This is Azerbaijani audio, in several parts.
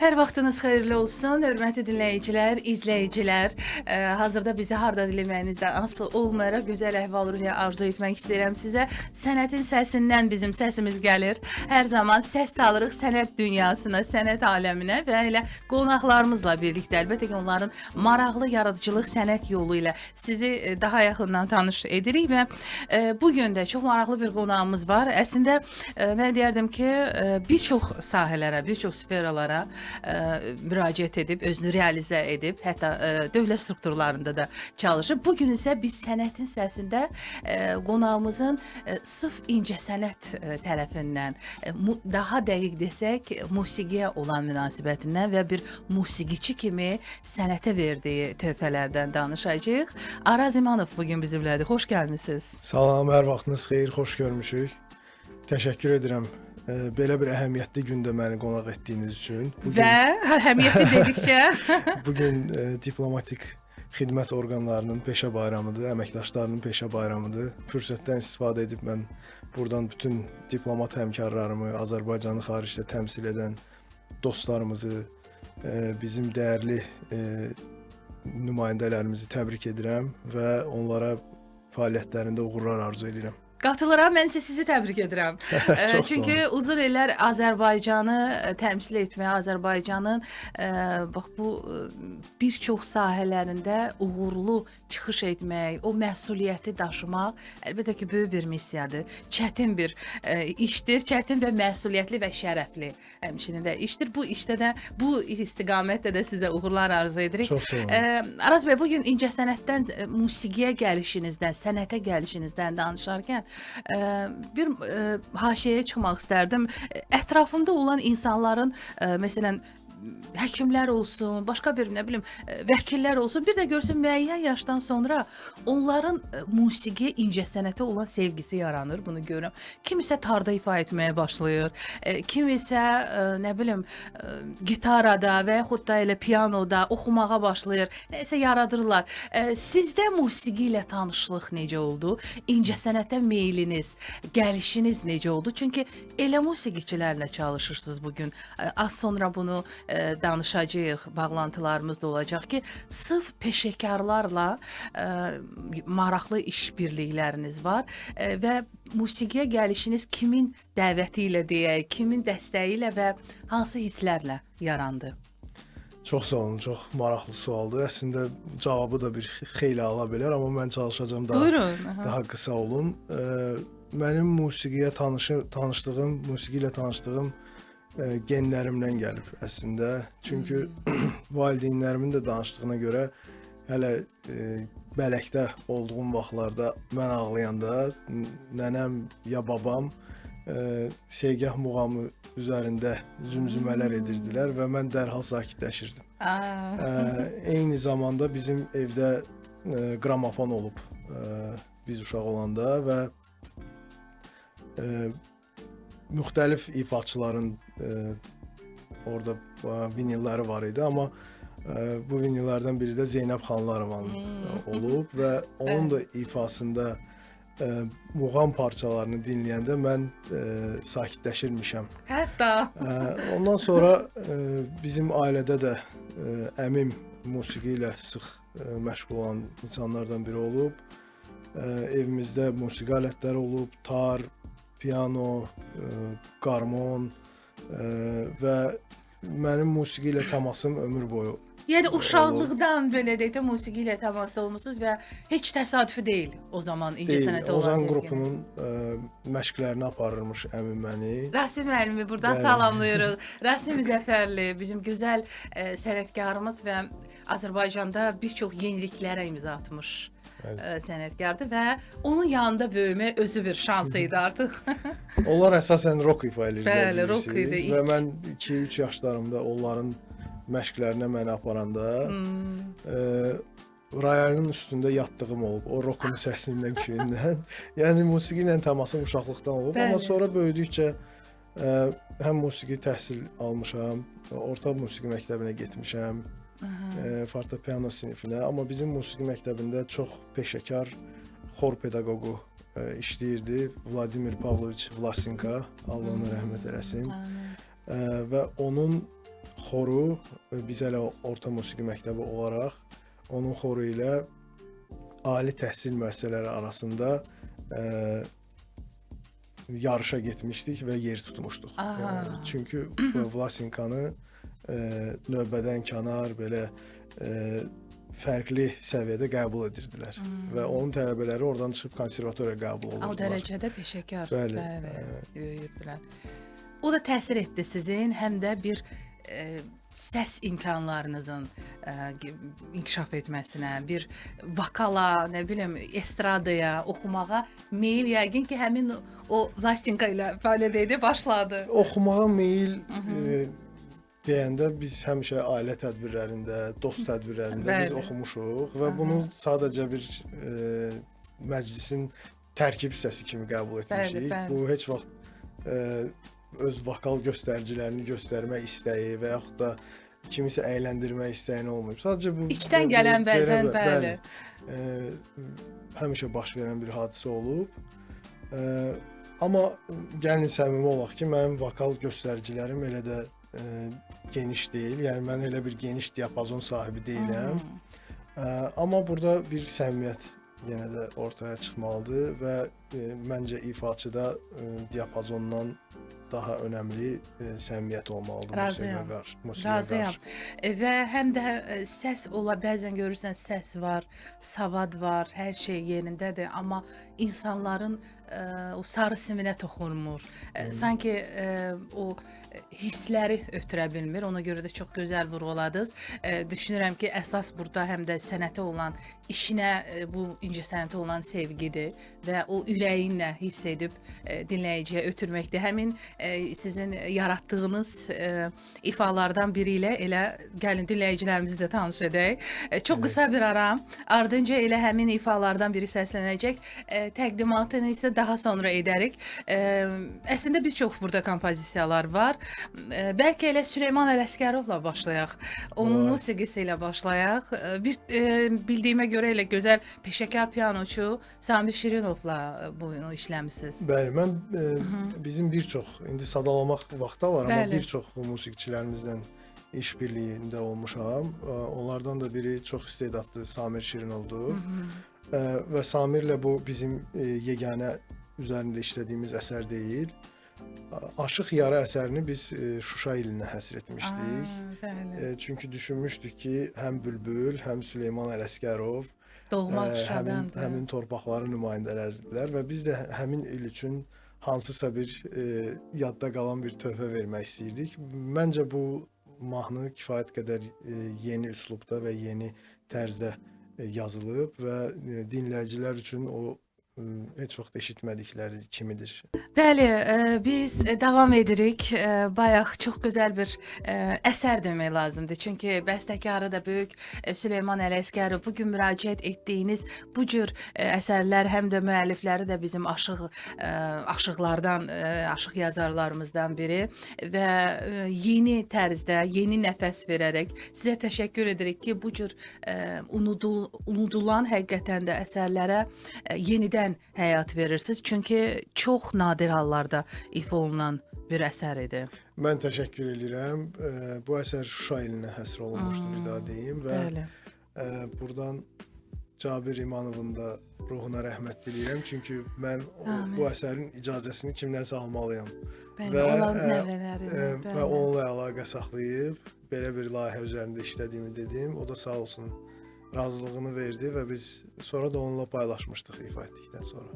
Hər vaxtınız xeyirli olsun, hörmətli dinləyicilər, izləyicilər. Hazırda bizi harda dinləməyinizdən asılı olmayaraq gözəl əhval-ruhiyyə arzu etmək istəyirəm sizə. Sənətin səsindən bizim səsimiz gəlir. Hər zaman səs salırıq sənət dünyasına, sənət aləminə və elə qonaqlarımızla birlikdə əlbəttə ki, onların maraqlı yaradıcılıq sənət yolu ilə sizi daha yaxından tanış edirik və bu gün də çox maraqlı bir qonağımız var. Əslində mən deyərdim ki, bir çox sahələrə, bir çox sferalara müraciət edib, özünü realizə edib, hətta dövlət strukturlarında da çalışıb. Bu gün isə biz sənətin səsində qonağımızın sırf incəsənət tərəfindən, daha dəqiq desək, musiqiyə olan münasibətindən və bir musiqiçi kimi sənətə verdiyi töhfələrdən danışacağıq. Araz İmanov bu gün bizimlədir. Xoş gəlmisiniz. Salam, hər vaxtınız xeyir, xoş görmüşük. Təşəkkür edirəm belə bir əhəmiyyətli gündə məni qonaq etdiyiniz üçün. Bugün, və əhəmiyyətli dedikcə bu gün diplomatik xidmət orqanlarının peşə bayramıdır, əməkdaşlarının peşə bayramıdır. Fürsətdən istifadə edib mən buradan bütün diplomat həmkarlarımı, Azərbaycanı xaricdə təmsil edən dostlarımızı, bizim dəyərli nümayəndələrimizi təbrik edirəm və onlara fəaliyyətlərində uğurlar arzu edirəm. Qatılıram, mən isə sizi təbrik edirəm. Çünki uzun illər Azərbaycanı təmsil etməyə, Azərbaycanın bax bu bir çox sahələrində uğurlu çıxış etmək, o məsuliyyəti daşımaq əlbəttə ki, böyük bir missiyadır. Çətin bir işdir, çətin və məsuliyyətli və şərəfli həmçinin də işdir. Bu işdə də, bu istiqamətdə də sizə uğurlar arzu edirik. Çox sağ olun. Araz bəy, bu gün incəsənətdən musiqiyə gəlişinizdən, sənətə gəlişinizdən danışarkən bir haşiyəyə çıxmaq istərdim. Ətrafımda olan insanların, məsələn, həkimlər olsun, başqa bir, nə bilim, vəkillər olsun, bir də görsün müəyyən yaşdan sonra onların musiqiyə, incəsənətə olan sevgisi yaranır, bunu görürəm. Kimisə tarda ifa etməyə başlayır, kimisə, nə bilim, gitarada və yaxud da elə pianoda oxumağa başlayır, nəsə yaradırlar. Sizdə musiqi ilə tanışlıq necə oldu? İncəsənətə meyliniz, gəlişiniz necə oldu? Çünki elə musiqiçilərlə çalışırsınız bugün. Az sonra bunu danışacağıq, bağlantılarımız da olacaq ki, sırf peşəkarlarla maraqlı işbirlikləriniz var və musiqiyə gəlişiniz kimin dəvəti ilə deyək, kimin dəstəyi ilə və hansı hisslərlə yarandı? Çox sağ olun, çox maraqlı sualdır. Əslində cavabı da bir xeyli ala bilər, amma mən çalışacağam daha qısa olum. Mənim musiqiyə tanışdığım, musiqi ilə tanışdığım genlərimdən gəlib əslində. Çünki valideynlərimin də danışdığına görə hələ bələkdə olduğum vaxtlarda mən ağlayanda nənəm ya babam segah muğamı üzərində zümzümələr edirdilər və mən dərhal sakitləşirdim. Eyni zamanda bizim evdə qramofon olub biz uşaq olanda və müxtəlif ifaçıların orada vinilləri var idi, amma bu vinillərdən biri də Zeynəb Xanlarovanın olub və onun da ifasında muğam parçalarını dinləyəndə mən sakitləşirmişəm. Hətta. Ondan sonra bizim ailədə də əmim musiqi ilə sıx məşğul olan insanlardan biri olub. Evimizdə musiqi alətləri olub, tar, piano, qarmon və mənim musiqi ilə təmasım ömür boyu. Yəni uşaqlıqdan belə deyək də musiqi ilə təmasda olmusunuz və heç təsadüfi deyil o zaman incəsənətə olan Ozan qrupunun məşqlərini aparırmış əmim məni. Rasim müəllimi buradan salamlayırıq. Rasim Müzəffərli bizim gözəl sənətkarımız və Azərbaycanda bir çox yeniliklərə imza atmış sənətkardır və onun yanında böyümək özü bir şans idi artıq. Onlar əsasən rock ifa edirdilər. Bəli, rock idi. Və mən 2-3 yaşlarımda onların məşqlərinə məni aparanda rayalın üstündə yatdığım olub, o rockun səsindən, küyündən. Yəni musiqi ilə təmasım uşaqlıqdan olub, amma sonra böyüdükcə həm musiqi təhsil almışam, orta musiqi məktəbinə getmişəm, fortepiano sinifinə, amma bizim musiqi məktəbində çox peşəkar xor pedaqoqu işləyirdi, Vladimir Pavloviç Vlasenko, Allah ona rəhmət eləsin. Və onun xoru biz hələ orta musiqi məktəbi olaraq onun xoru ilə ali təhsil müəssisələri arasında yarışa getmişdik və yer tutmuşduq. Çünki Vlasinkanı növbədən kənar belə fərqli səviyyədə qəbul edirdilər və onun tələbələri oradan çıxıb konservatoriyaya qəbul O olurdular. dərəcədə peşəkar, Bəli, böyüyürdülər. O da təsir etdi sizin həm də bir səs imkanlarınızın inkişaf etməsinə, bir vokala, nə bilim, estradaya, oxumağa meyil yəqin ki, həmin o Vlastinka ilə belə dedi, başladı. Oxumağa meyil deyəndə biz həmişə ailə tədbirlərində, dost tədbirlərində biz oxumuşuq və bunu sadəcə bir məclisin tərkib hissəsi kimi qəbul etmişik. Bəli, bəli. Bu heç vaxt öz vokal göstəricilərini göstərmək istəyi və yaxud da kimisə əyləndirmək istəyini olmayıb. Sadəcə bu İçdən gələn bəzən, bəli. Həmişə baş verən bir hadisə olub. Amma gəlin səmimi olaq ki, mənim vokal göstəricilərim elə də geniş deyil. Yəni mən elə bir geniş diapazon sahibi deyiləm. Amma burada bir səmimiyyət yenə də ortaya çıxmalıdır və məncə ifaçıda diapazondan daha önəmli səmimiyyət olmalıdır Razıyam. musiqiyə Razıyam. Və həm də səs ola, bəzən görürsən səs var, savad var, hər şey yerindədir, amma insanların o sarı siminə toxunmur. Sanki o hissləri ötürə bilmir. Ona görə də çox gözəl vurğuladınız. Düşünürəm ki, əsas burada həm də sənətə olan işinə, bu incəsənətə olan sevgidir və o ürəyinlə hiss edib dinləyiciyə ötürməkdir. Həmin sizin yaratdığınız ifalardan biri ilə elə gəlin dinləyicilərimizi də tanış edək. Çox qısa bir ara, ardınca elə həmin ifalardan biri səslənəcək. Təqdimatını isə daha sonra edərik. Əslində bir çox burada kompozisiyalar var. Bəlkə elə Süleyman Ələsgərovla başlayaq. Onun musiqisi ilə başlayaq. Bir bildiyimə görə elə gözəl peşəkar pianoçu Samir Şirinovla bunu işləmisiniz. Bəli, mən bizim bir çox, indi sadalamaq vaxtı var, amma bir çox musiqiçilərimizdən iş birliyində olmuşam. Onlardan da biri çox istedadlı Samir Şirinovdur. Və Samirlə bu bizim yeganə üzərində işlədiyimiz əsər deyil. Aşıq Yara əsərini biz Şuşa ilinə həsr etmişdik. Çünki düşünmüşdük ki, həm Bülbül, həm Süleyman Ələsgərov doğma Şuşadandır. Həmin torpaqların nümayəndələridirlər və biz də həmin il üçün hansısa bir yadda qalan bir töhfə vermək istəyirdik. Məncə bu mahnı kifayət qədər yeni üslubda və yeni tərzdə yazılıb və dinləyicilər üçün o heç vaxt eşitmədikləri kimidir. Bəli, biz davam edirik. Bayaq çox gözəl bir əsər demək lazımdır. Çünki bəstəkarı da böyük Süleyman Ələsgərov. Bu gün müraciət etdiyiniz bu cür əsərlər həm də müəllifləri də bizim aşıqlardan, aşıq yazarlarımızdan biri və yeni tərzdə, yeni nəfəs verərək sizə təşəkkür edirik ki, bu cür unudulan həqiqətən də əsərlərə yenidən həyat verirsiniz. Çünki çox nadir hallarda ifa olunan bir əsər idi. Mən təşəkkür edirəm. Bu əsər Şuşa ilinə həsr olunmuşdu, bir daha deyim və buradan Cabir İmanovun da ruhuna rəhmət diləyirəm. Çünki mən bu əsərin icazəsini kimdənsə almalıyam. Bəli, və, olan nəvələrini, və onunla əlaqə saxlayıb belə bir layihə üzərində işlədiyimi dedim. O da sağ olsun razılığını verdi və biz sonra da onunla paylaşmışdıq ifa etdikdən sonra.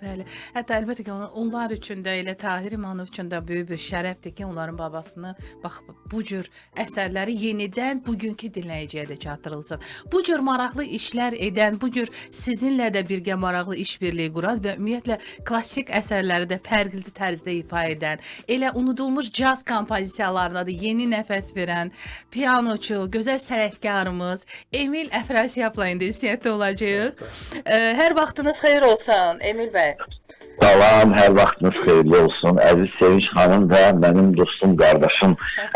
Bəli. Hətta əlbəttə ki, onlar üçün də elə Tahir İmanov üçün də böyük bir şərəfdir ki, onların babasını bax bu cür əsərləri yenidən bugünkü dinləyiciyə də çatdırılsın. Bu cür maraqlı işlər edən, bu cür sizinlə də birgə maraqlı işbirliyi quran və ümumiyyətlə klassik əsərləri də fərqli tərzdə ifa edən, elə unudulmuş caz kompozisiyalarına da yeni nəfəs verən pianoçu, gözəl sənətkarımız Emil Əfrasiyabla indi ünsiyyətdə olacağıq. Hər vaxtınız xeyir olsun, Emil bəy. Salam, hər vaxtınız xeyirli olsun. Əziz Sevinç xanım və mənim dostum, qardaşım,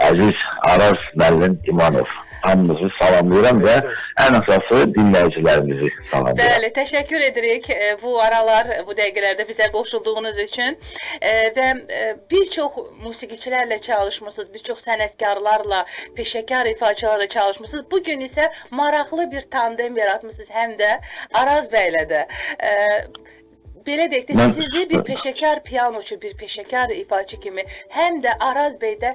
əziz Araz müəllim İmanov. Hamınızı salamlayıram və ən əsası dinləyicilərimizi salamlayıram. Bəli, təşəkkür edirik bu aralar, bu dəqiqələrdə bizə qoşulduğunuz üçün və bir çox musiqiçilərlə çalışmısınız, bir çox sənətkarlarla, peşəkar ifaçılarla çalışmısınız. Bu gün isə maraqlı bir tandem yaratmısınız həm də Araz bəylə də. Belə deyək də, sizi bir peşəkar pianoçu, bir peşəkar ifaçı kimi həm də Araz bəydə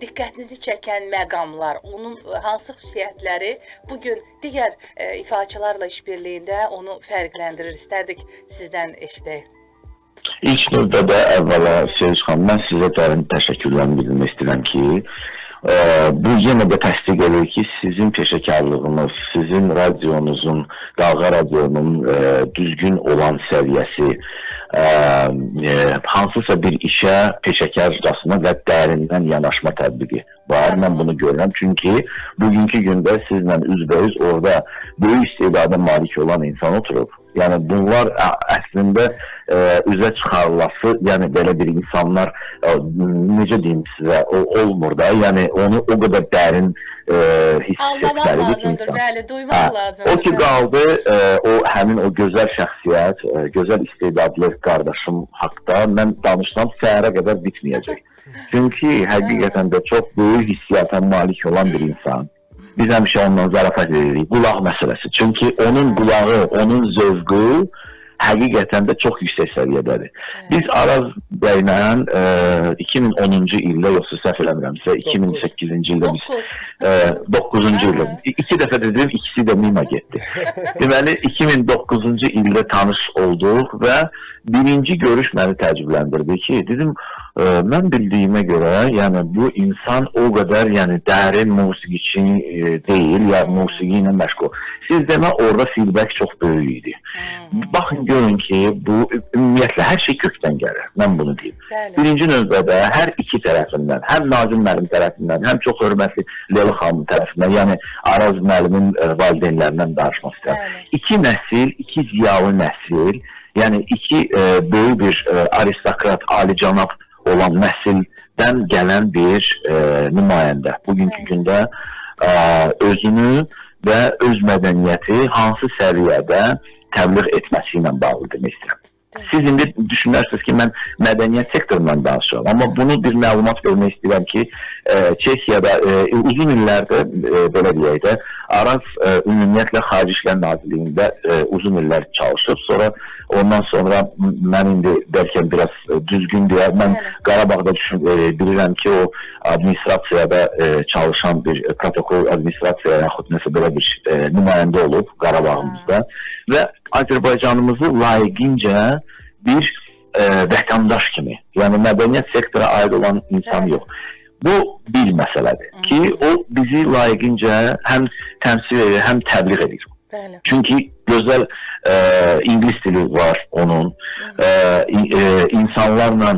diqqətinizi çəkən məqamlar, onun hansı xüsusiyyətləri bugün digər ifaçılarla işbirliyində onu fərqləndirir, istərdik sizdən eşidək. İlk növbədə əvvəla Sevinç xanım, mən sizə dərin təşəkkürlərimi bildirmək istəyirəm ki, bu yenə də təsdiq edir ki, sizin peşəkarlığınız, sizin radyonuzun, Dalğa Radionun düzgün olan səviyyəsi hansısa bir işə peşəkarcasına və dərindən yanaşma tətbiqi var. Mən bunu görürəm, çünki bugünkü gündə sizlə üzbəüz orada böyük istedada malik olan insan oturub. Yəni bunlar əslində üzə çıxarılası, yəni belə bir insanlar, necə deyim sizə, olmur da, yəni onu o qədər dərin hiss etməlidir. Anlamaq lazımdır, bəli, duymaq lazımdır. O ki qaldı, o həmin o gözəl şəxsiyyət, gözəl istedadlı qardaşım haqda mən danışsam səhərə qədər bitməyəcək. Çünki həqiqətən də çox böyük hissiyyata malik olan bir insan. Biz həmişə ondan zarafat edirik, qulaq məsələsi. Çünki onun qulağı, onun zövqü həqiqətən də çox yüksək səviyyədədir. Biz Araz bəylə 2010-cu ildə, yoxsa səhv eləmirəmsə, 2008-ci ildə biz 9-cu ildə, iki dəfə dedim, ikisi də mima getdi. Deməli, 2009-cu ildə tanış olduq və birinci görüş məni təəccübləndirdi ki, dedim, mən bildiyimə görə, yəni bu insan o qədər, yəni dərin musiqiçi deyil, yəni musiqi ilə məşğul. Siz demə, orada feedback çox böyük idi. Baxın, görün ki, bu ümumiyyətlə hər şey kökdən gəlir, mən bunu deyim. Birinci növbədə hər iki tərəfindən, həm Nazim müəllim tərəfindən, həm çox hörmətli Leyla xanım tərəfindən, yəni Araz müəllimin valideynlərindən danışmaq istəyirəm. İki nəsil, iki ziyalı nəsil, yəni iki böyük bir aristokrat, alicənab olan nəsildən gələn bir nümayəndə. Bugünkü gündə özünü və öz mədəniyyəti hansı səviyyədə təbliğ etməsi ilə bağlı demək istəyirəm. Siz indi düşünərsiniz ki, mən mədəniyyət sektorundan danışıram, amma bunu bir məlumat vermək istəyirəm ki, Çexiyada uzun illərdir, belə deyək də, Araz ümumiyyətlə Xarici İşlər Nazirliyində uzun illər çalışıb, sonra ondan sonra mən indi bəlkə biraz düzgün deyər, mən Qarabağda bilirəm ki, o administrasiyada çalışan bir protokol administrasiya yaxud nəsə belə bir nümayəndə olub Qarabağımızda və Azərbaycanımızı layiqincə bir vətəndaş kimi, yəni mədəniyyət sektora aid olan insan yox. Bu bir məsələdir ki, o bizi layiqincə həm təmsil edir, həm təbliğ edir. Çünki gözəl ingilis dili var onun, insanlarla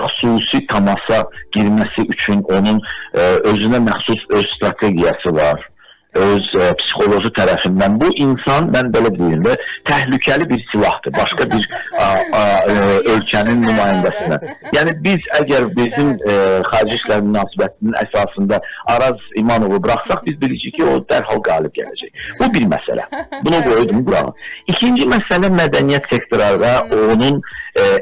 xüsusi təmasa girməsi üçün onun özünə məxsus öz strategiyası var, öz psixoloji tərəfindən. Bu insan, mən belə deyim də, təhlükəli bir silahdır, başqa bir ölkənin nümayəndəsinə. Yəni biz əgər bizim xarici işlər münasibətinin əsasında Araz İmanovu buraxsaq, biz bilirik ki, o dərhal qalib gələcək. Bu bir məsələ. Bunu qoydum qulağa. İkinci məsələ mədəniyyət sektoru və onun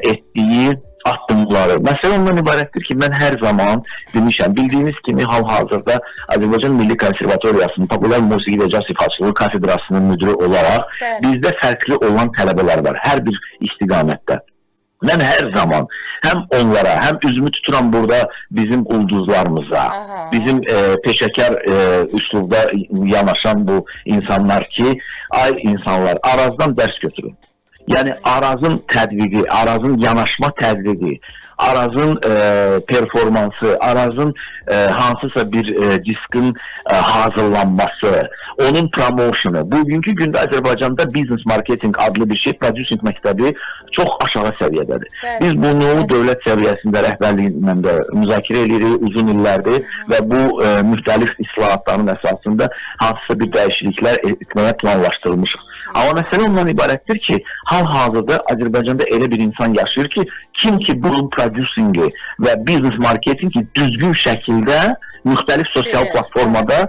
etdiyi addımları. Məsələ ondan ibarətdir ki, mən hər zaman demişəm, bildiyiniz kimi hal-hazırda Azərbaycan Milli Konservatoriyasının Populyar Musiqi və Caz İfaçılığı kafedrasının müdiri olaraq bizdə fərqli olan tələbələr var hər bir istiqamətdə. Mən hər zaman həm onlara, həm üzümü tuturam burada bizim ulduzlarımıza, bizim peşəkar üslubda yanaşan bu insanlar ki, ay insanlar, Arazdan dərs götürün. Yəni Arazın tətbiqi, Arazın yanaşma tətbiqi, Arazın performansı, Arazın hansısa bir diskin hazırlanması, onun promotionu. Bugünkü gündə Azərbaycanda business marketing adlı bir şey, producing məktəbi çox aşağı səviyyədədir. Biz bunu dövlət səviyyəsində rəhbərliklə də müzakirə edirik uzun illərdir və bu müxtəlif islahatların əsasında hansısa bir dəyişikliklər etməyə planlaşdırılmışıq. Amma məsələ ondan ibarətdir ki, hal-hazırda Azərbaycanda elə bir insan yaşayır ki, kim ki bunun prodüsinqi və biznes marketinqi düzgün şəkildə müxtəlif sosial platformada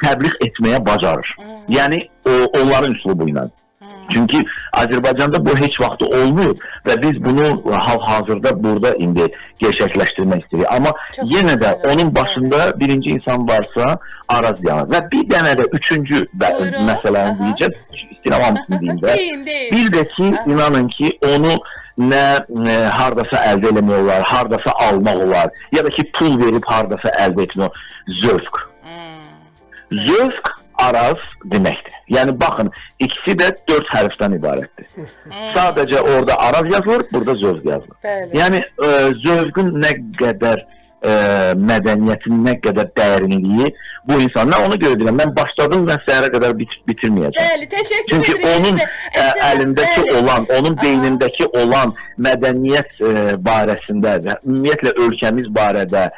təbliğ etməyə bacarır. Yəni onların üslubu ilə. Çünki Azərbaycanda bu heç vaxt olmayıb və biz bunu hal-hazırda burada indi gerçəkləşdirmək istəyirik. Amma çox yenə də onun başında birinci insan varsa Araz dayanır. Və bir dənə də üçüncü məsələni deyəcəm, istəyirəm hamısını deyim də. Bir də ki, inanın ki, onu nə hardasa əldə eləmək olar, hardasa almaq olar, ya da ki, pul verib hardasa əldə etmək olar. Zövq. Zövq Araz deməkdir. Yəni baxın, ikisi də 4 hərfdən ibarətdir. Sadəcə orada Araz yazılır, burada zövq yazılır. Bəli. Yəni zövqün nə qədər mədəniyyətin nə qədər dərinliyi bu insan. Mən ona görə deyirəm, mən başladım və səhərə qədər bitirməyəcəm. Bəli, təşəkkür Çünki edirəm. Çünki onun əlindəki olan, onun beynindəki olan mədəniyyət barəsində və ümumiyyətlə ölkəmiz barədə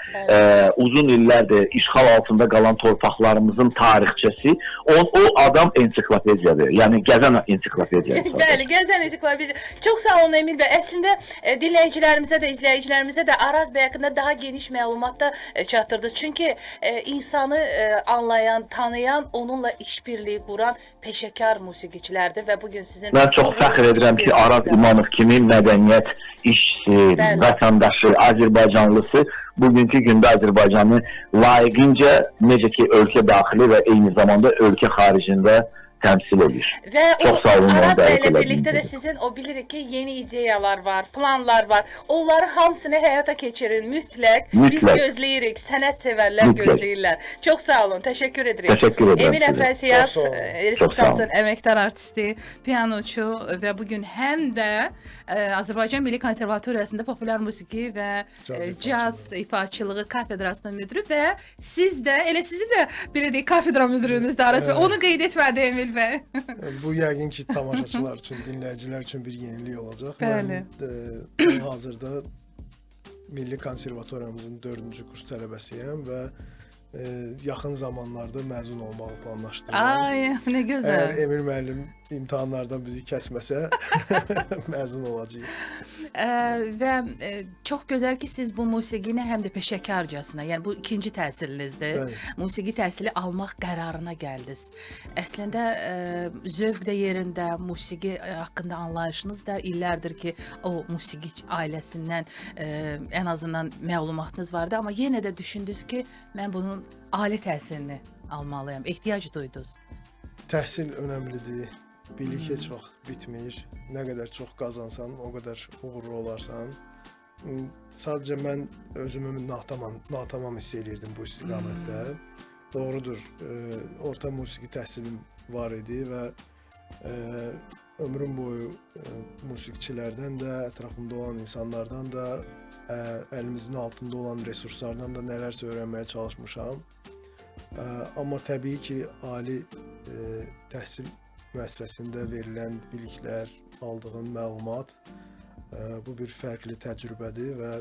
uzun illərdir işğal altında qalan torpaqlarımızın tarixçəsi, o adam ensiklopediyadır. Yəni gəzən ensiklopediyadır. Bəli, gəzən ensiklopediya. Çox sağ olun Emil bəy. Əslində dinləyicilərimizə də, izləyicilərimizə də Araz bəy haqqında daha geniş məlumat da çatdırdı. Çünki insanı anlayan, tanıyan, onunla işbirliyi quran peşəkar musiqiçilərdir və bugün sizin... Mən çox fəxr edirəm ki, Araz İmanov kimi mədəniyyət işçisi, vətəndaşı, Azərbaycanlısı bugünkü gündə Azərbaycanı layiqincə necə ki ölkə daxili və eyni zamanda ölkə xaricində təmsil edir. Və çox sağ olun, Araz bəylə birlikdə də sizin o bilirik ki, yeni ideyalar var, planlar var. Onları hamısını həyata keçirin mütləq. Biz gözləyirik, sənət sevərlər gözləyirlər. Çox sağ olun, təşəkkür edirik. Təşəkkür edirəm. Emil Əfrəsiyab, Respublikamızın əməkdar artisti, pianoçu və bugün həm də Azərbaycan Milli Konservatoriyasında populyar musiqi və caz ifaçılığı kafedrasının müdiri və siz də, elə sizin də belə deyək, kafedra müdürünüz də Araz bəy. Onu qeyd etmədi Emil bəy. Bu yəqin ki, tamaşaçılar üçün, dinləyicilər üçün bir yenilik olacaq. Bəli. Mən hazırda Milli Konservatoriyamızın 4-cü kurs tələbəsiyəm və yaxın zamanlarda məzun olmağı planlaşdırıram. Ay, nə gözəl. Əgər Emil müəllim imtahanlardan bizi kəsməsə, məzun olacağıq. Və çox gözəl ki, siz bu musiqini həm də peşəkarcasına, yəni bu ikinci təhsilinizdir. Bəli. Musiqi təhsili almaq qərarına gəldiniz. Əslində, zövq də yerində, musiqi haqqında anlayışınız da illərdir ki, o musiqi ailəsindən ən azından məlumatınız vardı. Amma yenə də düşündünüz ki, mən bunun ali təhsilini almalıyam. Ehtiyac duydunuz. Təhsil önəmlidir. Bilik heç vaxt bitmir. Nə qədər çox qazansan, o qədər uğurlu olarsan. Sadəcə mən özümü natamam hiss eləyirdim bu istiqamətdə. Doğrudur, orta musiqi təhsilim var idi və ömrüm boyu musiqiçilərdən də, ətrafımda olan insanlardan da, əlimizin altında olan resurslardan da nələrsə öyrənməyə çalışmışam. Amma təbii ki, ali təhsil müəssisəsində verilən biliklər, aldığın məlumat bu bir fərqli təcrübədir və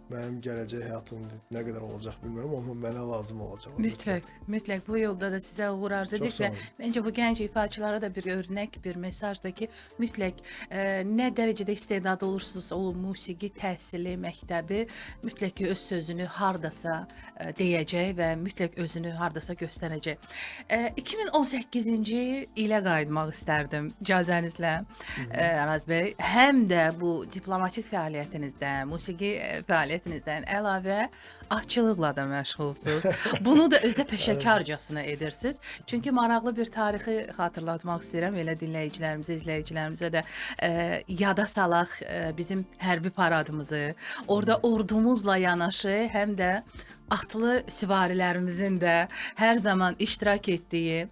mənim gələcək həyatım nə qədər olacaq bilmirəm, amma mənə lazım olacaq. Mütləq, mütləq bu yolda da sizə uğur arzu edirik və məncə bu gənc ifaçılara da bir örnək, bir mesajdır ki, mütləq nə dərəcədə istedadlı olursunuzsa, o musiqi təhsili, məktəbi mütləq ki, öz sözünü hardasa deyəcək və mütləq özünü hardasa göstərəcək. 2018-ci ilə qayıtmaq istərdim icazənizlə, Araz bəy. Həm də bu diplomatik fəaliyyətinizdə, musiqi fəaliyyətinizdən əlavə atçılıqla da məşğulsunuz. Bunu da özə peşəkarcasına edirsiniz. Çünki maraqlı bir tarixi xatırlatmaq istəyirəm. Elə dinləyicilərimizə, izləyicilərimizə də yada salaq bizim hərbi paradımızı. Orada ordumuzla yanaşı həm də atlı süvarilərimizin də hər zaman iştirak etdiyi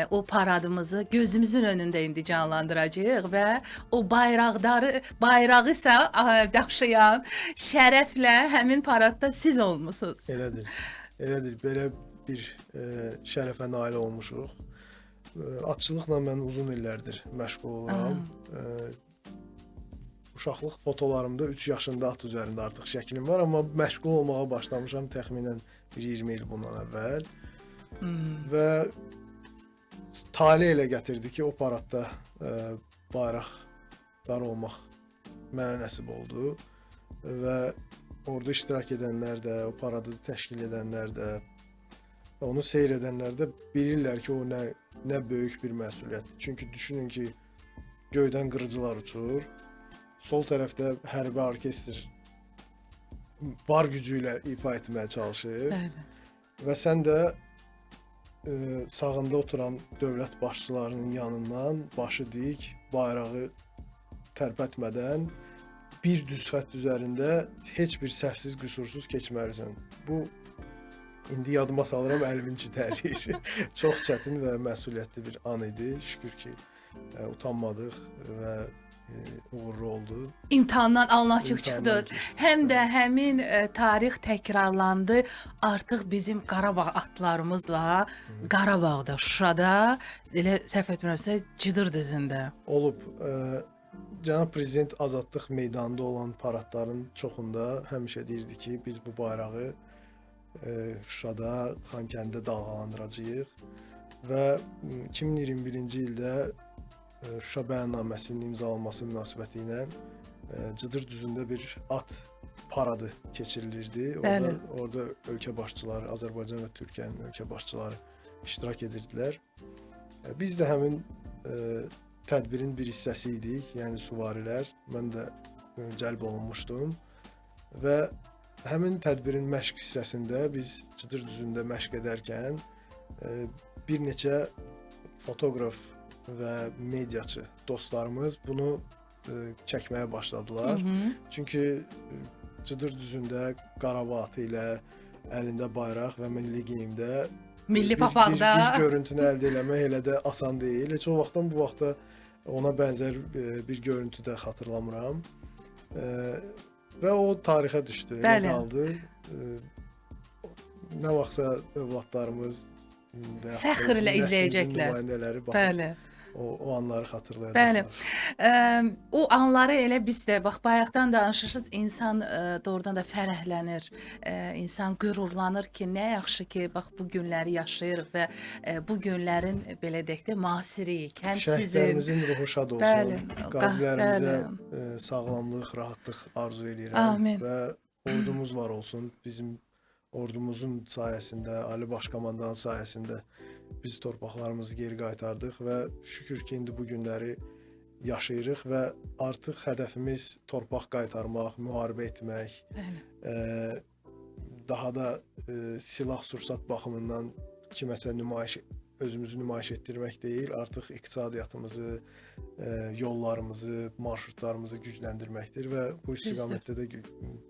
o paradımızı gözümüzün önündə indi canlandıracağıq və o bayrağı isə daşıyan şərəflə həmin paradda siz olmusunuz. Elədir, elədir. Belə bir şərəfə nail olmuşuq. Atçılıqla mən uzun illərdir məşğul oluram. Uşaqlıq fotolarımda 3 yaşında at üzərində artıq şəklim var, amma məşğul olmağa başlamışam təxminən bir 20 il bundan əvvəl. Və tale elə gətirdi ki, o paradda bayraqdar olmaq mənə nəsib oldu. Və orada iştirak edənlər də, o paradı təşkil edənlər də, və onu seyr edənlər də bilirlər ki, o nə böyük bir məsuliyyətdir. Çünki düşünün ki, göydən qırıcılar uçur, sol tərəfdə hərbi orkestr var gücü ilə ifa etməyə çalışır. Bəli. Və sən də sağında oturan dövlət başçılarının yanından başı dik, bayrağı tərpətmədən bir düz xətt üzərində heç bir səhvsiz, qüsursuz keçməlisən. Bu indi yadıma salıram, əlimin içi tərləyir. Çox çətin və məsuliyyətli bir an idi. Şükür ki, utanmadıq və uğurlu oldu. İmtahandan alın açıq çıxdınız. Həm də həmin tarix təkrarlandı. Artıq bizim Qarabağ atlarımızla Qarabağda, Şuşada, elə səhv etmirəmsə, Cıdır düzündə. Olub. Cənab Prezident Azadlıq meydanında olan paradların çoxunda həmişə deyirdi ki, biz bu bayrağı Şuşada, Xankəndidə dalğalandıracağıq və 2021-ci ildə Şuşa bəyannaməsinin imzalanması münasibəti ilə Cıdır düzündə bir at paradı keçirilirdi. Orada ölkə başçıları, Azərbaycan və Türkiyənin ölkə başçıları iştirak edirdilər. Biz də həmin tədbirin bir hissəsi idik, yəni süvarilər. Mən də cəlb olunmuşdum və həmin tədbirin məşq hissəsində biz Cıdır düzündə məşq edərkən bir neçə fotoqraf və mediaçı dostlarımız bunu çəkməyə başladılar. Çünki Cıdır düzündə Qarabağ atı ilə əlində bayraq və milli geyimdə milli papaqda bir görüntünü əldə eləmək elə də asan deyil. Heç o vaxtdan bu vaxta ona bənzər bir görüntü də xatırlamıram. Və o tarixə düşdü, elə qaldı. Nə vaxtsa övladlarımız və fəxr ilə izləyəcəklər. Nümayəndələri baxıb o anları xatırlayacaqlar. Bəli. O anları elə biz də, bax, bayaqdan danışırsınız, insan doğrudan da fərəhlənir, insan qürurlanır ki, nə yaxşı ki, bax, bu günləri yaşayırıq və bu günlərin, belə deyək də, müasiriyik. Həm sizin... Şəhidlərimizin ruhu şad olsun, bəli, qazilərimizə sağlamlıq, rahatlıq arzu edirəm. Amin. Və ordumuz var olsun. Bizim ordumuzun sayəsində, Ali Baş Komandanın sayəsində biz torpaqlarımızı geri qaytardıq və şükür ki, indi bu günləri yaşayırıq və artıq hədəfimiz torpaq qaytarmaq, müharibə etmək, daha da silah-sursat baxımından kiməsə özümüzü nümayiş etdirmək deyil, artıq iqtisadiyyatımızı, yollarımızı, marşrutlarımızı gücləndirməkdir və bu istiqamətdə də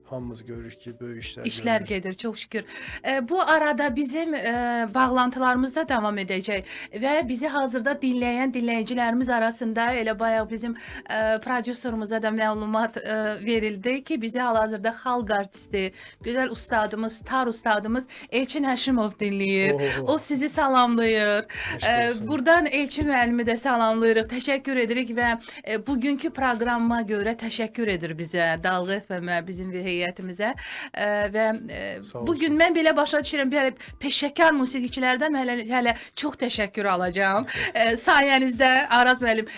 hamımız görürük ki, böyük işlər gedir, çox şükür. Bu arada bizim bağlantılarımız da davam edəcək və bizi hazırda dinləyən dinləyicilərimiz arasında elə bayaq bizim prodüserumuza da məlumat verildi ki, bizi hal-hazırda xalq artisti, gözəl ustadımız, tar ustadımız Elçin Həşimov dinləyir. O sizi salamlayır. Buradan Elçin müəllimi də salamlayırıq, təşəkkür edirik və bugünkü proqrama görə təşəkkür edir bizə, Dalğa FM-ə, bizim heyətimizə və bugün mən belə başa düşürəm, belə peşəkar musiqiçilərdən hələ çox təşəkkür alacağam. Sayənizdə Araz müəllim,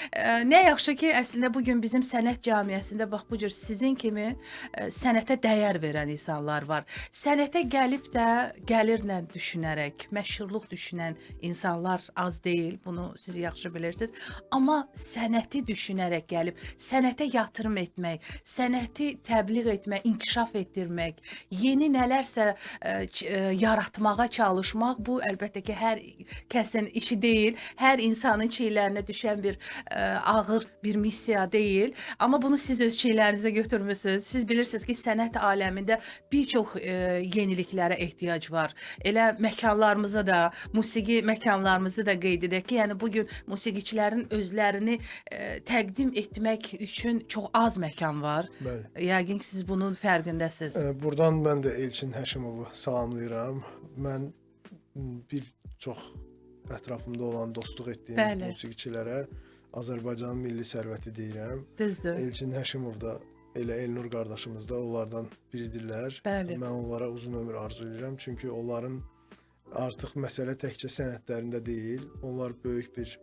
nə yaxşı ki, əslində bugün bizim sənət cəmiyyəsində bax bu cür sizin kimi sənətə dəyər verən insanlar var. Sənətə gəlib də gəlirlə düşünərək, məşhurluq düşünən insanlar az deyil, bunu siz yaxşı bilirsiniz. Amma sənəti düşünərək gəlib, sənətə yatırım etmək, sənəti təbliğ etmək, inkişaf etdirmək, yeni nələrsə yaratmağa çalışmaq, bu əlbəttə ki, hər kəsin işi deyil, hər insanın çiyinlərinə düşən bir ağır bir missiya deyil. Amma bunu siz öz çiyinlərinizə götürmüsünüz. Siz bilirsiniz ki, sənət aləmində bir çox yeniliklərə ehtiyac var. Elə məkanlarımıza da, musiqi məkanlarımızı da qeyd edək ki, yəni bugün musiqiçilərin özlərini təqdim etmək üçün çox az məkan var. Bəli. Yəqin ki, siz bunun fərqindəsiniz. Buradan mən də Elçin Həşimovu salamlayıram. Mən bir çox ətrafımda olan, dostluq etdiyim Bəli. musiqiçilərə Azərbaycanın milli sərvəti deyirəm. Düzdür. Elçin Həşimov da elə Elnur qardaşımız da onlardan biridirlər. Bəli. Mən onlara uzun ömür arzu edirəm. Çünki onların artıq məsələ təkcə sənətlərində deyil, onlar böyük bir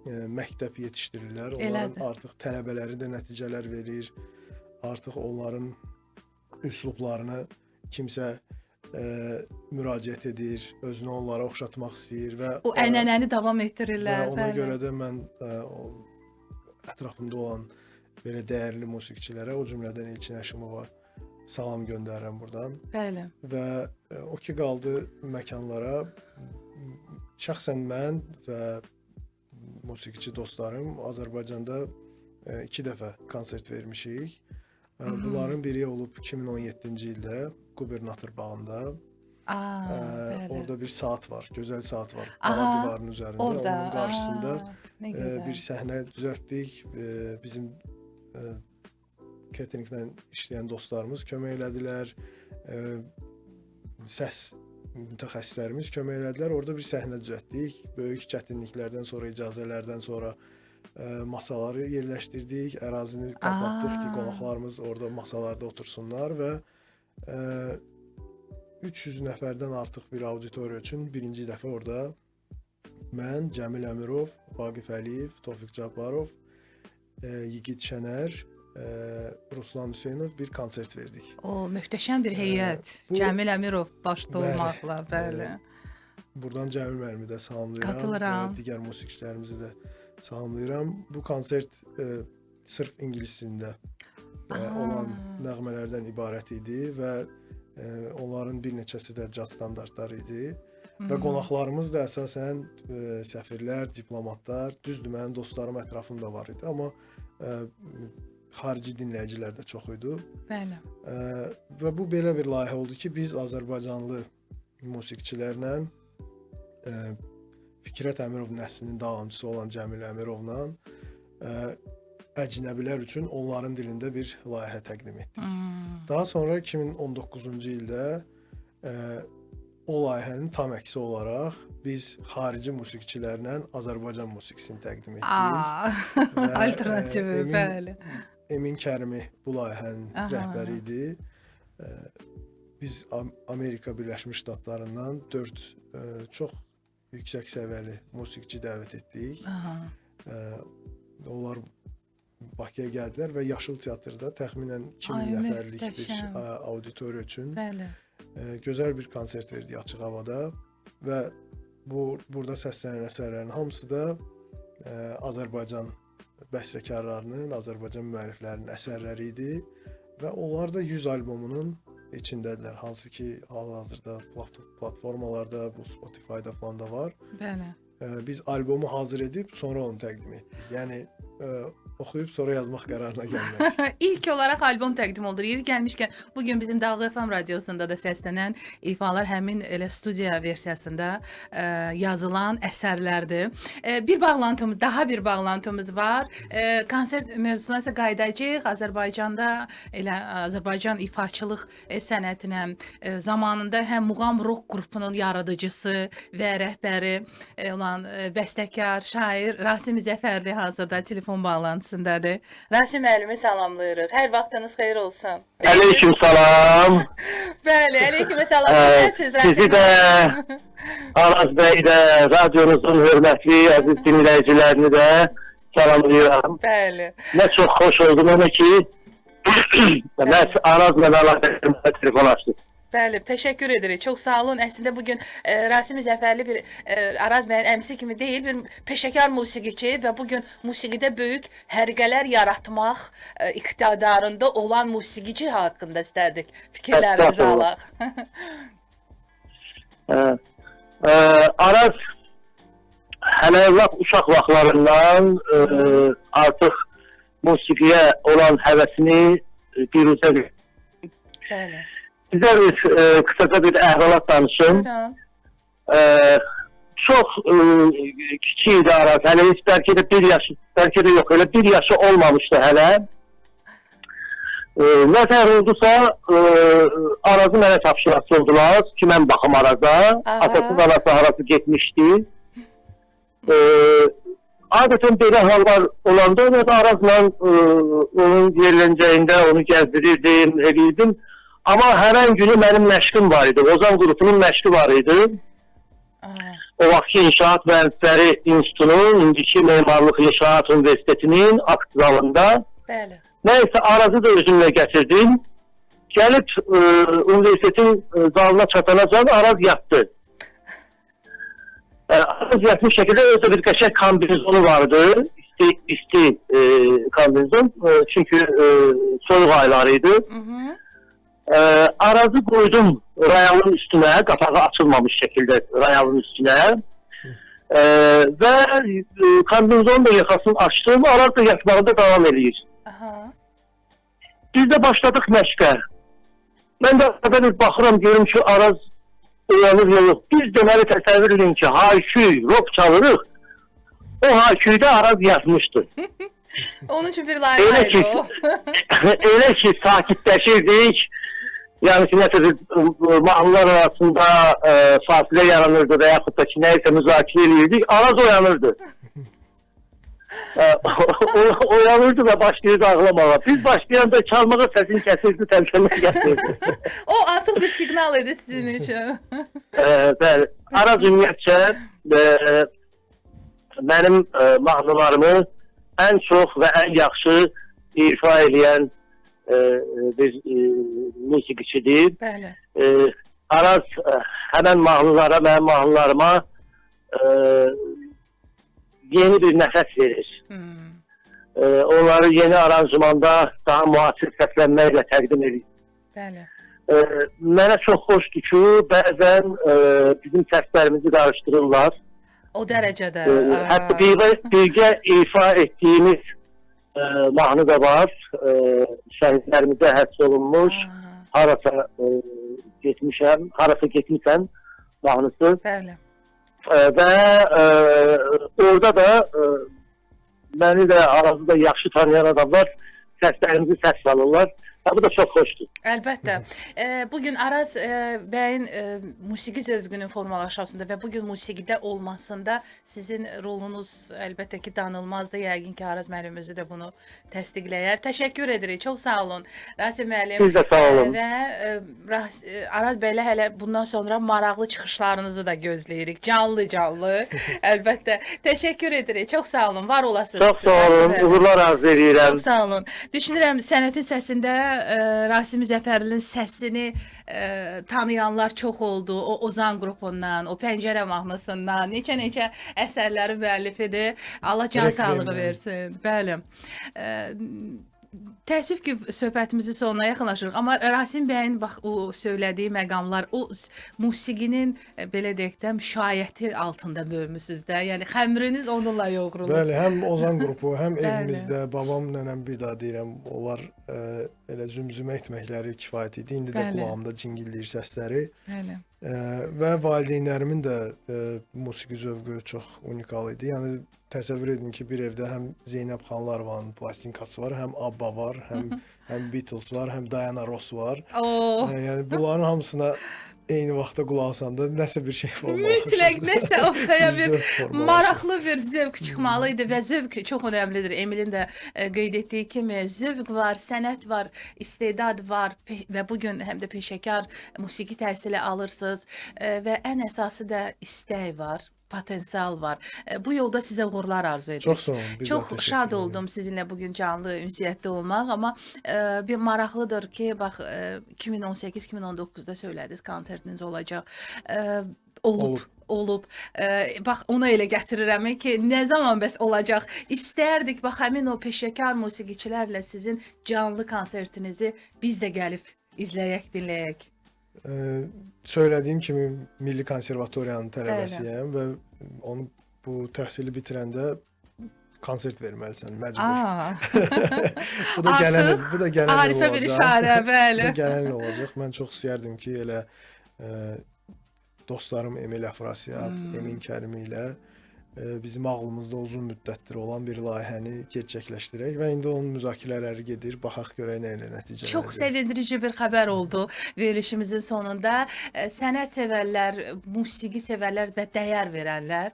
məktəb yetişdirirlər. Onların Elədir. artıq tələbələri də nəticələr verir. Artıq onların üslublarını kimsə müraciət edir, özünü onlara oxşatmaq istəyir və o ənənəni davam etdirirlər. Və ona görə də mən o ətrafımda olan belə dəyərli musiqiçilərə, o cümlədən Elçin Həşimova salam göndərirəm buradan. Bəli. Və o ki qaldı məkanlara, şəxsən mən və musiqiçi dostlarım Azərbaycanda 2 dəfə konsert vermişik. Bunların biri olub 2017-ci ildə Qubernator bağında. Orada bir saat var, gözəl saat var. Qala divarının üzərində, orada, onun qarşısında bir səhnə düzəltdik. Bizim cateringlə işləyən dostlarımız kömək elədilər. Səs mütəxəssislərimiz kömək elədilər. Orada bir səhnə düzəltdik. Böyük çətinliklərdən sonra, icazələrdən sonra masaları yerləşdirdik, ərazini qapatdıq ki, qonaqlarımız orada masalarda otursunlar və 300 nəfərdən artıq bir auditoriya üçün birinci dəfə orada mən, Cəmil Əmirov, Vaqif Əliyev, Tofiq Cabbarov, Yiğit Şənər, Ruslan Hüseynov bir konsert verdik. O, möhtəşəm bir heyət. Cəmil Əmirov başda olmaqla, bəli. Buradan Cəmil müəllimi də salamlayıram. Katılıram. Və digər musiqiçilərimizi də salamlayıram. Bu konsert sırf ingilis dilində olan nəğmələrdən ibarət idi və onların bir neçəsi də caz standartları idi. Və qonaqlarımız da əsasən səfirlər, diplomatlar, düzdür, mənim dostlarım ətrafımda var idi, amma xarici dinləyicilər də çox idi. Bəli. Və bu belə bir layihə oldu ki, biz azərbaycanlı musiqiçilərlə Fikrət Əmirov nəslinin davamçısı olan Cəmil Əmirovla əcnəbilər üçün onların dilində bir layihə təqdim etdik. Daha sonra 2019-cu ildə o layihənin tam əksi olaraq biz xarici musiqiçilərlə Azərbaycan musiqisini təqdim etdik. Alternativi, bəli. Emin Kərimi bu layihənin rəhbəri idi. Biz Amerika Birləşmiş Ştatlarından 4 çox yüksək səviyyəli musiqiçi dəvət etdik. Onlar Bakıya gəldilər və Yaşıl Teatrda təxminən 2000 nəfərlik bir auditoriya üçün gözəl bir konsert verdik açıq havada və burada səslənən əsərlərin hamısı da Azərbaycan bəstəkarlarının, Azərbaycan müəlliflərinin əsərləri idi və onlar da 100 albomunun içindədirlər, hansı ki hal-hazırda platformalarda, bu Spotify-da falan da var. Bəli. Biz albomu hazır edib sonra onu təqdim etdik. Yəni oxuyub sonra yazmaq qərarına gəlmək. İlk olaraq albom təqdim olunur. Yeri gəlmişkən bugün bizim Dalğa FM radiosunda da səslənən ifalar həmin elə studiya versiyasında yazılan əsərlərdir. Bir bağlantımız, daha bir bağlantımız var. Konsert mövzusuna isə qayıdacağıq. Azərbaycanda elə Azərbaycan ifaçılıq sənətinə zamanında həm Muğam Rock qrupunun yaradıcısı və rəhbəri olan bəstəkar, şair Rasim Zəfərli hazırda telefon bağlantısındadır. Rasim müəllimi salamlayırıq. Hər vaxtınız xeyir olsun. Aleyküm salam. Bəli, aleyküm salam. Sizi də, Araz bəy də, radyonuzun hörmətli, əziz dinləyicilərini də salamlayıram. Bəli. Nə çox xoş oldu mənə ki, mən Arazla əlaqədə telefon açdım. Bəli, təşəkkür edirik. Çox sağ olun. Əslində bugün Rasim Zəfərli bir Araz bəyin əmisi kimi deyil, bir peşəkar musiqiçi və bugün musiqidə böyük hərqələr yaratmaq iqtidarında olan musiqiçi haqqında istərdik fikirlərinizi alaq. Araz hələ lap uşaq vaxtlarından artıq musiqiyə olan həvəsini biruzə verir. Bəli. Sizə bir, qısaca bir əhvalat danışım. Çox kiçik idi Araz. Hələ heç bəlkə də bir yaşı, bəlkə də yox, elə bir yaşı olmamışdı hələ. Nə tər oldusa, Arazı mənə tapşırası oldular ki, mən baxım Araza. Atası anası harası getmişdi. Adətən belə hallar olanda Arazla onun yerlənəcəyində onu gəzdirirdim, eləyirdim. Amma həmən günü mənim məşqim var idi. Ozan qrupunun məşqi var idi. O vaxtki İnşaat Mühəndisləri İnstitutunun, indiki Memarlıq İnşaat Universitetinin akt zalında. Bəli. Nəysə, Arazı da özümlə gətirdim. Gəlib universitetin zalına çatanacan Araz yatdı. Araz yatmış şəkildə özü bir qəşəng kombinezonu vardı. İsti kombinezon. Çünki soyuq ayları idi. Arazı qoydum rayalın üstünə, qapağı açılmamış şəkildə rayalın üstünə. Və kombinezonun da yaxasını açdım, Araz da yatmağında davam eləyir. Aha. Biz də başladıq məşqə. Mən də arada bir baxıram, görüm ki, Araz oyanır ya yox. Biz deməli təsəvvür edin ki, hayküy, rok çalırıq. O hayküydə Araz yatmışdı. Onun üçün bir layihə idi o. Elə ki, sakitləşirdik. Yəni ki, nəsə bir mahnılar arasında fasilə yaranırdı və yaxud da ki, nəyisə müzakirə eləyirdik. Araz oyanırdı. Oyanırdı və başlayırdı ağlamağa. Biz başlayanda çalmağa səsini kəsirdi, təmkinlə gətirirdi. O artıq bir siqnal idi sizin üçün. Bəli. Araz ümumiyyətcə mənim mahnılarımı ən çox və ən yaxşı ifa eləyən bir musiqiçidir. Bəli. Araz həmən mahnılara, mənim mahnılarıma yeni bir nəfəs verir. Onları yeni aranjmanda daha müasir səslənməklə təqdim edir. Bəli. Mənə çox xoşdur ki, bəzən bizim səslərimizi qarışdırırlar. O dərəcədə. Hətta birgə ifa etdiyimiz mahnı da var. Şəhidlərimizə həsr olunmuş. Harasa getmişəm, harasa getmişəm mahnısı. Bəli. Və orada da məni də Arazı da yaxşı tanıyan adamlar səslərimizi səs salırlar. Bu da çox xoşdur. Əlbəttə. Bugün Araz bəyin musiqi zövqünün formalaşmasında və bugün musiqidə olmasında sizin rolunuz əlbəttə ki, danılmazdır. Yəqin ki, Araz müəllim özü də bunu təsdiqləyər. Təşəkkür edirik. Çox sağ olun Rasim müəllim. Siz də sağ olun. Və Araz bəylə hələ bundan sonra maraqlı çıxışlarınızı da gözləyirik. Canlı-canlı. Əlbəttə. Təşəkkür edirik. Çox sağ olun. Var olasınız. Çox sağ olun. Uğurlar arzu edirəm. Çox sağ olun. Düşünürəm, sənətin səsində Rasim Müzəffərlinin səsini tanıyanlar çox oldu. O Ozan qrupundan, o Pəncərə mahnısından, neçə-neçə əsərlərin müəllifidir. Allah can sağlığı versin. Bəli. Təəssüf ki, söhbətimizin sonuna yaxınlaşırıq. Amma Rasim bəyin bax o söylədiyi məqamlar, o musiqinin belə deyək də müşayiəti altında böyümüsünüz də. Yəni xəmriniz onunla yoğrulur. Bəli, həm Ozan qrupu, həm evimizdə babam, nənəm bir daha deyirəm, onlar elə zümzümə etməkləri kifayət idi. İndi də qulağımda cingilləyir səsləri. Bəli. Və valideynlərimin də musiqi zövqü çox unikal idi. Yəni təsəvvür edin ki, bir evdə həm Zeynəb Xanlarovanın plastinkası var, həm ABBA var, həm Beatles var, həm Diana Ross var. Yəni bunların hamısına eyni vaxtda qulaq asanda nəsə bir şey formalaşır. Mütləq nəsə ortaya bir maraqlı bir zövq çıxmalı idi və zövq çox önəmlidir. Emilin də qeyd etdiyi kimi zövq var, sənət var, istedad var və bugün həm də peşəkar musiqi təhsili alırsınız və ən əsası da istək var, potensial var. Bu yolda sizə uğurlar arzu edirik. Çox sağ olun. Çox şad oldum sizinlə bugün canlı ünsiyyətdə olmaq, amma bir maraqlıdır ki, bax 2018-2019-da söylədiniz, konsertiniz olacaq. Olub. Bax, ona elə gətirirəm ki, nə zaman bəs olacaq? İstərdik, bax, həmin o peşəkar musiqiçilərlə sizin canlı konsertinizi biz də gəlib izləyək, dinləyək. Söylədiyim kimi Milli Konservatoriyanın tələbəsiyəm və onu bu təhsili bitirəndə konsert verməlisən, məcbur. Bu da gələn il, bu da gələn il arifə bir işarə, bəli. Bu da gələn il olacaq. Mən çox istərdim ki, elə dostlarım Emil Əfrasiyab, Emin Kərimi ilə bizim ağlımızda uzun müddətdir olan bir layihəni gerçəkləşdirək və indi onun müzakirələri gedir. Baxaq görək nə ilə nəticələnəcək. Çox sevindirici bir xəbər oldu verilişimizin sonunda. Sənət sevərlər, musiqi sevərlər və dəyər verənlər,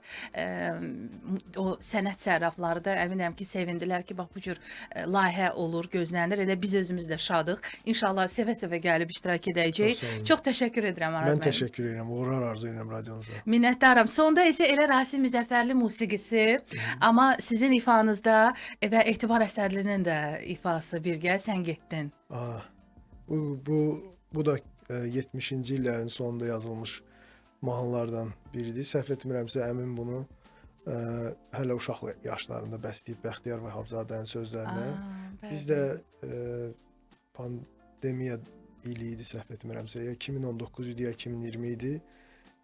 o sənət sərrafları da əminəm ki, sevindilər ki, bax bu cür layihə olur, gözlənir. Elə biz özümüz də şadıq. İnşallah sevə-sevə gəlib iştirak edəcəyik. Çox təşəkkür edirəm Araz müəllim. Mən təşəkkür edirəm. Uğurlar arzu edirəm radionuza. Minnətdaram. Sonda isə elə Rasim Müzəffərli musiqisi, amma sizin ifanızda və Etibar Əsədlinin də ifası birgə Sən Getdin. Bu da 70-ci illərin sonunda yazılmış mahnılardan biridir. Səhv etmirəmsə əmim bunu hələ uşaq yaşlarında bəsləyib Bəxtiyar Vahabzadənin sözlərinə. Biz də pandemiya ili idi səhv etmirəmsə, ya 2019 idi, ya 2020 idi.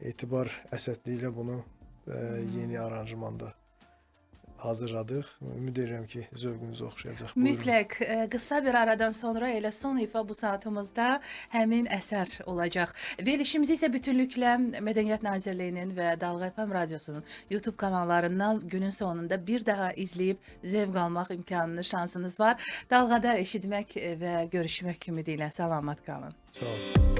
Etibar Əsədli ilə bunu yeni aranjmanda hazırladıq. Ümid edirəm ki, zövqünüzə oxşayacaq. Buyurun. Mütləq qısa bir aradan sonra elə son ifa bu saatımızda həmin əsər olacaq. Verilişimizi isə bütünlüklə Mədəniyyət Nazirliyinin və Dalğa FM radiosunun YouTube kanallarından günün sonunda bir daha izləyib zövq almaq imkanınız, şansınız var. Dalğada eşitmək və görüşmək ümidi ilə salamat qalın. Sağ olun.